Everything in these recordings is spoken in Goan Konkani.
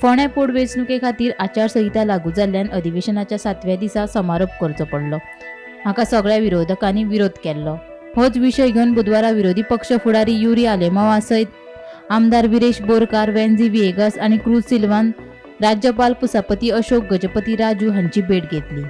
फोंड्या पोटवेंचणुके खातीर आचारसंहिता लागू जाल्ल्यान अधिवेशनाच्या सातव्या दिसा समारोप करचो पडलो. हाका सगळ्या विरोधकांनी विरोध केल्लो. होच विशय घेवन बुधवारा विरोधी पक्ष फुडारी युरी आलेमावा सयत आमदार विरेश बोरकार, वेन्झी व्हिएगस आनी क्रूज सिल्वान राज्यपाल पुसापती अशोक गजपती राजू हांची भेट घेतली.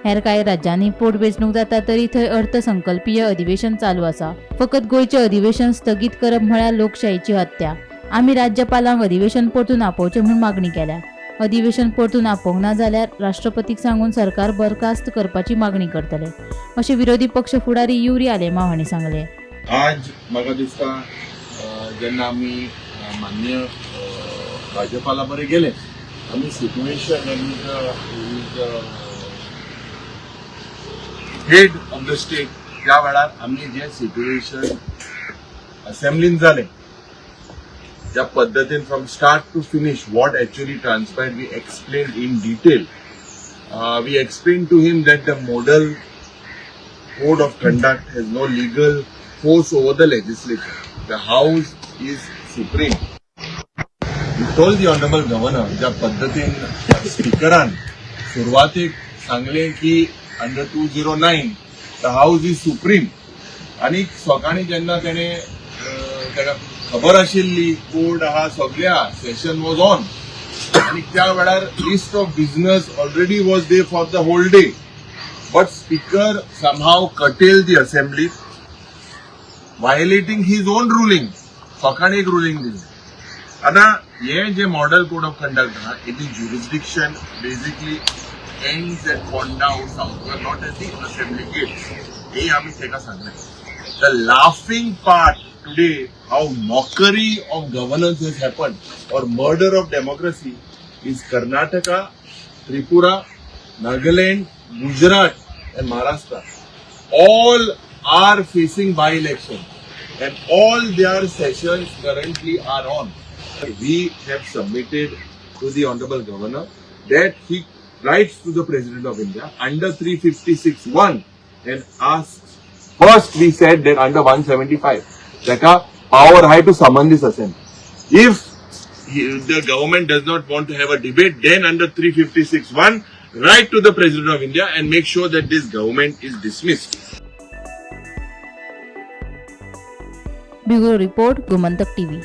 हेर कांय राज्यांनी पोटवेंचणूक जाता तरी थंय अर्थसंकल्पीय अधिवेशन चालू आसा. फकत गोंयचें अधिवेशन स्थगीत करप म्हळ्यार लोकशायेची हत्या. आमी राज्यपालांक अधिवेशन परतून आपोवचें म्हूण मागणी केल्या. अधिवेशन परतून आपोवंक ना जाल्यार राष्ट्रपतीक सांगून सरकार बरखास्त करपाची मागणी करतले, अशें विरोधी पक्ष फुडारी युरी आलेमाव हांणी सांगलें. आज म्हाका दिसता जेन्ना आमी माननीय राज्यपाला बरें गेले, आमी situation and head of the state, त्या वेळार आमी जे सिट्युएशन असेंब्लीन जालें त्या पद्दतीन from start to finish what actually transpired, we explain in detail. We explain to him that the model code of conduct has no legal force over the legislature. The House is supreme. We told the Honorable Governor, ज्या पद्दतीन स्पीकरान सुरवातेक सांगलें की under 209 the House is supreme, आनी सकाळीं जेन्ना तेणें ताका खबर आशिल्ली कोड आहा, सगळें आहा, सेशन वॉज ऑन आनी त्या वेळार list of business already was there for the whole day, but speaker somehow curtailed the assembly, violating his own ruling. सकाळी एक रुलींग दिली. आता हे जे मॉडेल कोड ऑफ कंडक्ट आहा, it is jurisdiction basically ends at Ponda or South, not at the assembly gates. हे आमी ताका सांगलें. The laughing part today, how mockery of governance has happened or murder of democracy, is Karnataka, Tripura, Nagaland, Gujarat and Maharashtra all are facing by-election and all their sessions currently are on. We have submitted to the Honorable Governor that he writes to the President of India under 356(1) and asks. First we said that under 175, ताका power high to summon this assembly. If the government does not want to have a debate, then under 356(1), write to the President of India and make sure that this government is dismissed. Bureau report, Gomantak TV.